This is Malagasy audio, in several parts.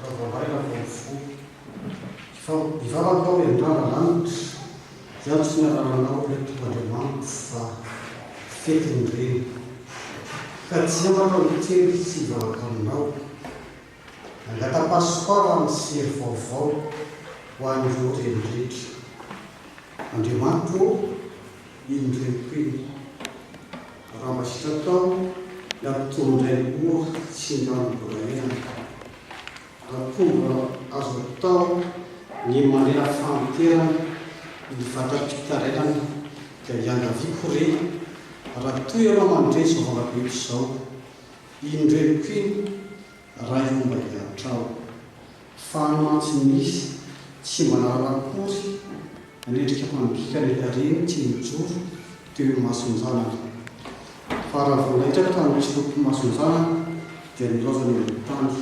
Raha vao maraina vao mifoha. Hivavaka aho hiandrana lanitra, hiantso ny anaranao ilay Tompo Andriamanitro fa fetin'ny reny. Ka tsy hiambaka aho hiteny sy hivavaka aminao. Hangata-pahasoavana sy hery vaovao ho an'ireo reny rehetra. Andriamanitro ô, iny reniko iny. Raha mba sitrakao ny hampitondray ora sy ny rano mbola enana. Raha koa mbola azo atao ny manela fahanterana ny vatam-pitarainana dia iangaviako re raha toa ianao mandre izao vavabeko izao, iny reniko iny Ray o mba hiatrao. Fa any mantsy misy tsy mba nahalala akory nanendrika mpandika ny reny tsy nijoro teo imason-janany. Fa raha vao naitra tany misy imason-janany dia nilaozany eny an-tany,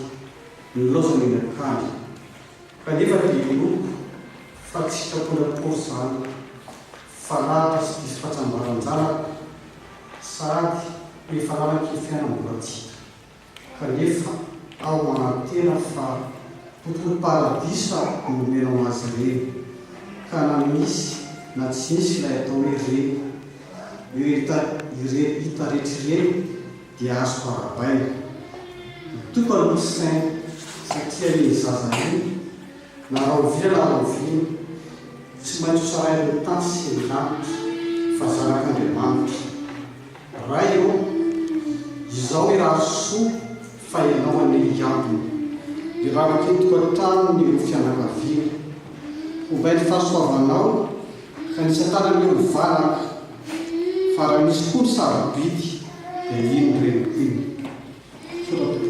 nilaozany eny an-kany. Kanefa dia inoako fa tsy sitrapony akory izany fa lahatra sy diso fahatsambaran-janaka sahady ho efa lalaky ny fiainana mbola tsy hita. Kanefa aho manantena fa tontolo paradisa no omenao azy ireny, ka na misy na tsy misy ilay atao hoe reny, ireny hita rehetra ireny dia azoko arahabaina. Mitoka aloha ny saina satria iny zaza iny na rahoviana na rahoviana tsy maintsy ho sarahin'ny tany sy ny lanitra fa zanak'Andriamanitra. Ray ô, izao mirary soa fa Ianao anie hiambina. Hivavaka ny tokantranony ireo fianakaviana. Hombain'ny fahasoavanao ka ny satana anie ho valaka. Fa raha misy koa ny sarobidy dia iny reniko iny. Misaotra tompoko.